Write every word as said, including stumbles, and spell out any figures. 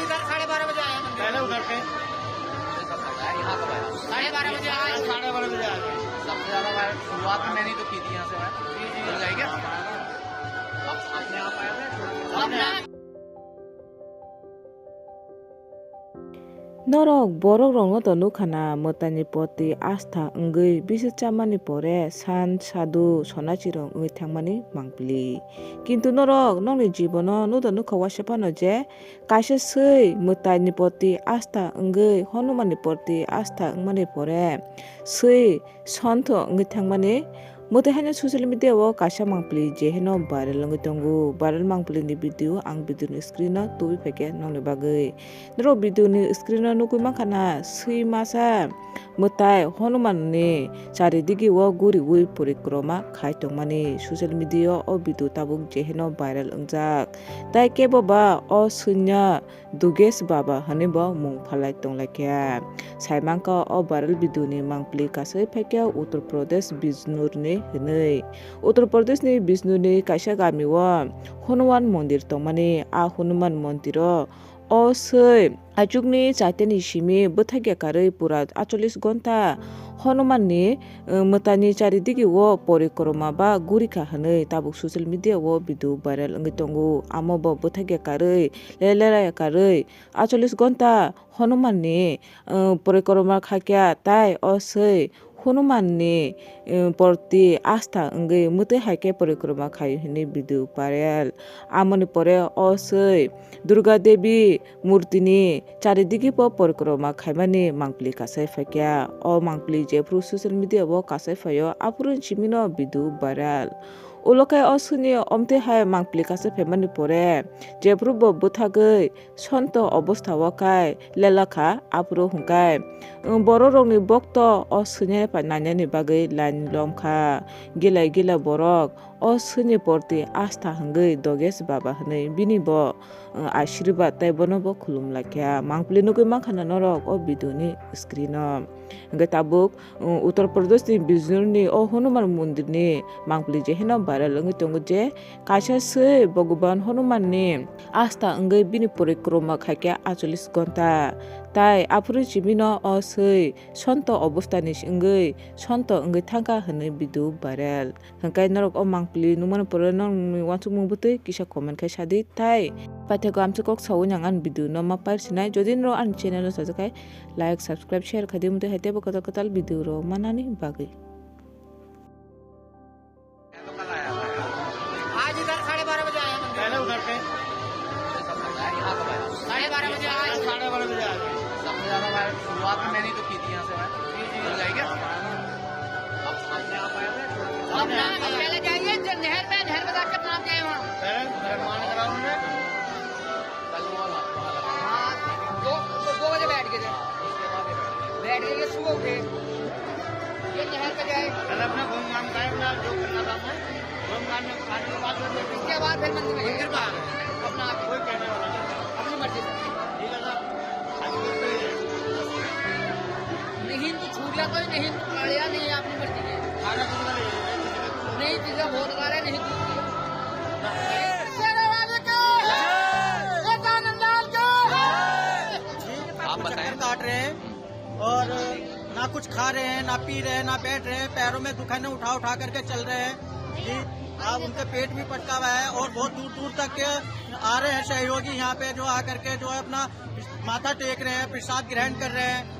इधर साढ़े बारह बजे आया मंदिर। पहले उधर थे। साढ़े बारह बजे आया। साढ़े बारह बजे आया। सबसे ज्यादा वायरल शुरुआत में मैंने तो की थी यहाँ से वायरल। जी, जी। मिल जाएगी? आप अपने आप आए थे? अपने आप। Norok borok rokno to nukha na, mwtaini poti asta wngwi bisi chamani pore san sadhu sonasi rok wngwi thangmani mangpili. Kintu norok nokni jibono nudo nukha waisa phano je kaisa swi mwtaini poti asta wngwi Hanumanni poti asta wngmani pore swi Sontho wngwi thangmani. Mwtai haino social media o kaisa mangpili je heno viral wngwi tongo. Viral mangpili ni video ang video ni screen o tubui phaikhe nokni bagwi. Norok video ni screen o nugwi mankha na, swi masa mwtai Hanuman ni charidigi o guriwi porikroma khai tongmani. Social media o video tabuk je heno viral wngjak. Tai kebo ba o swino Dugesh Baba hwnwi bo mung phalai tonglaikha. Saimankha o viral video ni mangpili kasui phaikha Uttar Pradesh Bijnor ni hwnwi. Uttar Pradesh ni Bijnor ni kaisa gami o Hanuman mondir tongmani. A Hanuman mondir o o swi achukni chaitani simi bwthakya karwi pura acholis gonta Hanuman ni, uh, mwtaini charidigi o porikroma ba gurikha hwnwi tabuk social media o video viral wngwi tongo. Amo bo bwthakya karwi, lelaya karwi, acholis gonta Hanuman ni, uh, porikroma khaikha, tai o swi Hanuman ni, uh, porti asta wngwi mwtwi hai khe porikroma khai hwnwi video viral. Amoni pore o swi Durga Devi murtini charidigi bo porikroma khaimani mangpili kasai phaikha. O mangpili jephru social media o kasai phaio, aphuru simino video viral. Ulo khe o swini omtwi hai mangpili kasai phaimani pore jephru bo bwthagwi sonto obostha o khai lelakha, aphuru hwnkhe, um, borok rokni bokto o swini nainani bagwi line lomkha. Gilai gilai borok o swini porti asta hwngwi Dogesh Baba hwnwi bini bo, uh, ashirbad tai bono bo khulum laikha. Mangpili nugwi mankha na norok o video ni screen o. Hwnkhe tabuk, uh, Uttar Pradesh ni Bijnor ni o Hanuman mondir ni mangpili je heno viral wngwi tongo je kaisa swi Bhagwan Hanuman ni asta wngwi bini porikroma khaikha acholis gonta. Tai aphuru simino o swi sonto obostha ni wngwi sonto wngwi thangkha hwnwi video viral. Hwnkhe norok o mangpili nukmani pore norokni uansukmung bwtwi kisa comment khai sadi tai. Paithakgo amchai kok saui nang ani video no ma pair sinai. Jodi norok ani channel no sajak khai like, subscribe, share khai di, mutwi hai teibo kwtal kwtal video rok manani bagwi. आज इधर साढ़े बारह बजे आया मंदिर। पहले उधर थे। साढ़े बारह बजे आया। साढ़े बारह बजे आया। सबसे ज्यादा वायरल शुरुआत में मैंने तो की थी यहाँ से वायरल। जी, जी। मिल जाएगी? अपने आप आए थे। अपने आप पहले जाइए, जो नहर पे, नहर पे जाके अपने आप जाए वहाँ। पहले हनुमान ग्राउंड में। हाँ, दो, दो, दो बजे बैठ गए थे। बैठ गए, ये सुबह उठे। ये नहर पे जाए। कल अपना घूम घाम का है, अपना जो करना था अपना, घूम घाम में खाने के बाद में इसके बाद फिर मंदिर में मंदिर में आ गए। अपना आप ही। कोई कहने वाला नहीं। अपनी मर्जी से। ये लगा, आज कुछ नहीं है। नहीं तो छूट जाता है, नहीं तो काढ़िया नहीं है, अपनी मर्जी के। खाना किसी का नहीं है, किसी का कुछ नहीं। नहीं, किसी का बहुत काढ़ा है, नहीं दूध की। शेरों वाले का। गजानन लाल का। आप बताएं। चक्कर काट रहे हैं और ना कुछ खा रहे हैं, ना पी रहे हैं, ना बैठ रहे हैं, पैरों में दुकानें उठा उठा करके चल रहे हैं। जी, आप उनके पेट भी पटका हुआ है और बहुत दूर दूर तक के आ रहे हैं सहयोगी यहाँ पे, जो आकर के जो है अपना माथा टेक रहे हैं, प्रसाद ग्रहण कर रहे हैं।